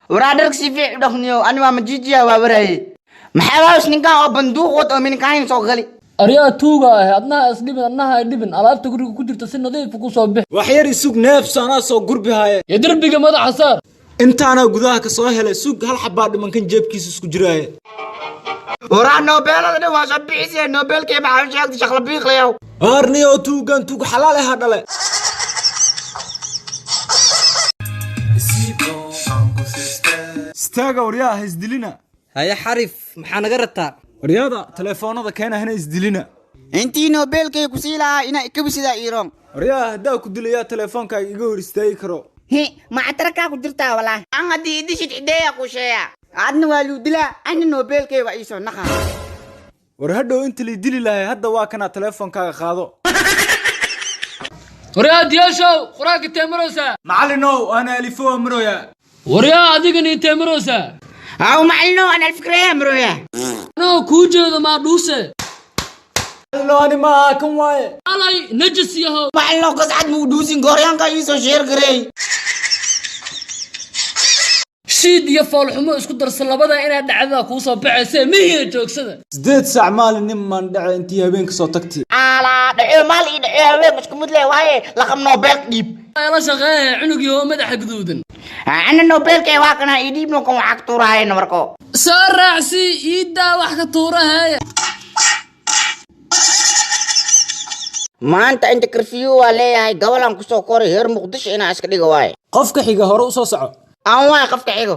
Waraa dharka si fiic u dhaqniyo, ani waa majiijiya waa waraaye. Maxaa waas ninkan oo banduuq wad oo minkayn soo gali? Aryaa tuuga ah, adnaha isdhibin, adnaha ay dhibin. Alaabta guriga ku jirta si nadiif ku soo bix. Wax yar isug, neefso, anaa soo gurbi haye. Iyo derbiga madaxa saar. Intaanaa gudaha ka soo helay, sug, hal xabaa dhimankan jeebkiisa isku jiraaye. Waraa noobeelada dhan waa soo bixisee, noobeelkee maxaa u sheegtay shaqla biiqlayow? Aarniyo tuugan tuug xalaal aha dhale. Istaaga waryaa, ha isdilina. Haye xarif, maxaa naga rabtaa? Waryaada telefoonada keena, hana isdilina. Intii noobeelkay ku sii lahaa inaa ikabisidaa iiroon. Waryaa, haddaa ku dilayaa telefoonkaaga iga hor istaagi karo. Hi macatarkaa ku jirtaa walaa an haddii idishid cideeya ku sheeya, adna waa luu dilaa, ana noobeelkay waa iisoo naqa. War hadhow inta lay dili lahay, hadda waa kanaa, telefoonkaaga qaado. Waryaa diyaashow, qur-aanka intee maraysaa? Macallinow, ana alifowa maroya. Waryaa adigana intee maraysaa? Haw macalino, ana alfikraya maroya. Anoo kuu jeedo maa dhuuse? Macallinow, ani maaha, kan waaye. Alay najis yahow. Macalino, kascad muu dhuusin, gooryaanka iisoo sheer gareey. Shiid iyo foolxumo isku darsa, labada inaad dhacdada kuu soo baxayse mihiina joogsada. 8 saac maalin nin maan dhace intii habeenka soo tagtay. Alaa dhaco maal ii dhaco haween isku mid leh waaye, laqab noobeelka dhiib. La shaqeeye cunugii oo madaxa guduudan. Ana noobeelkay waa kana ii dhiibno, kan waxaa ka tuuraayena marko. Soo raacsi iiddaa wax ka tuuraheeya. Maanta inta karfiyo waa leeyahay, gobolaan kusoo koray heer Muqdisho inaa iska dhiga waaye. Qofka xiga hore u soo soco. Aan waay qofka xigo.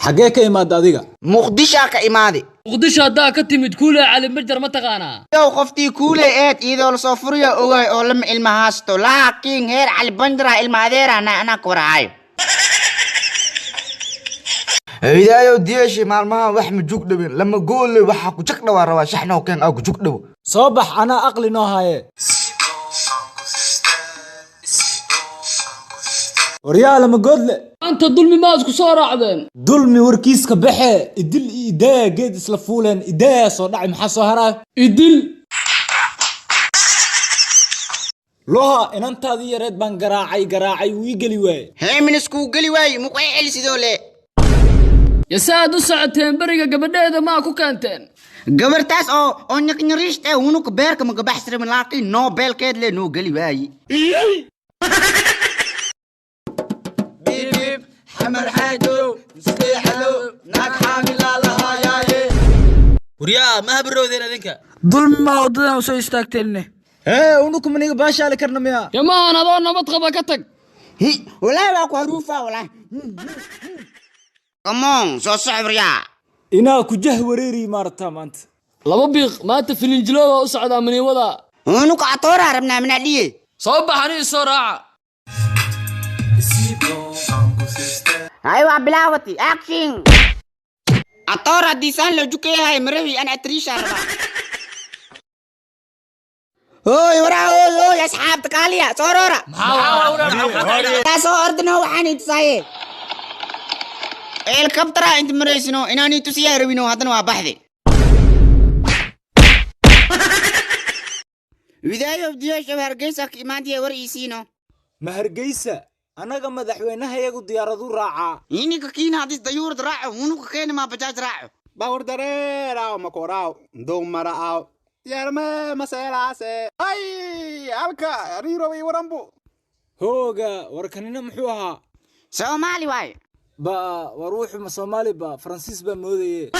Xaggee ka imaada adiga? Muqdishaa ka imaadi. Muqdisho haddaa ka timid, kuule Cali Majar ma taqaanaa? Yow, qoftii kuuley eed iyadoo lasoo furiyo ogaay oo lama ilma haasto, laakiin heer Cali Banjara ilma adeera anaa ka warahaayo. Hidaayow diyeeshe, maalmahan wax ma jug dhawin lama goole, waxaa ku jag dhawaa rabaa shaxnoo keen aa ku jug dhawo. Soo bax, anaa aqli noo haye. Waryaa lama goodle. Maanta dulmi maa isku soo raacdeen? Dulmi warkiiska baxee, idil iyo idaaya geed isla fuuleen, idaaya soo dhacay, maxaa soo haraayo? Idil. Loha inantaadii yareed baan garaacay garaacay, wuu ii geli waaye. Heeminis kuu geli waaye muqay celi sidoo le. Yasaad u socoteen beriga, gabadheeda maa ku keenteen? Gabartaas oo nyaqnyariishta eh unuka beerka ma gabaxsirmin, laakiin noobeelkeed le noo geli waaye. Waryaa, ma habarowdeen adinka? Dulmi maa waddadan usoo istaagteenne? Hee, unuku maniga baashaali karna miya? Yamahan adoo nabad qaba ka tag. Hi walaahi waa ku haruufaa walaahi. Come on, soo socobriyaa. Inaa ku jah wareeri maarata maanta. Laba biiq maanta filinjilooba u socdaa maniwada. Unuka atooraa rabnaa minaa dhiye. Soo baxani soo raaca. Hay waa bilaawati action. Atoor haddii saan loo jukayahay marawi, ana atriishaa rabaa. Hooy waraa, hooy hooy, asxaabta kaaliya soo roora. Taa soo ordino, waxaan itusaaye helikabtara inta maraysino inaan itusiyaa rabino, haddana waa baxde. Widaayo diyaasha Hargeysa ka imaantiya war iisiino. Ma Hargeysa? Annaga madaxweynahayagu diyaaradu raacaa. Ininka kiina haddii dayuurad raaco, unuka keeni maa bajaaj raaco. Bawr dareeraw makoraw ndowmaraaw yarme maseelaase ay halka riiroway warambu. Hooga, warkanina muxuu ahaa? Soomaali waaye. Ba war wuxuu ma Soomaali ba? Faransiis baa moodaye.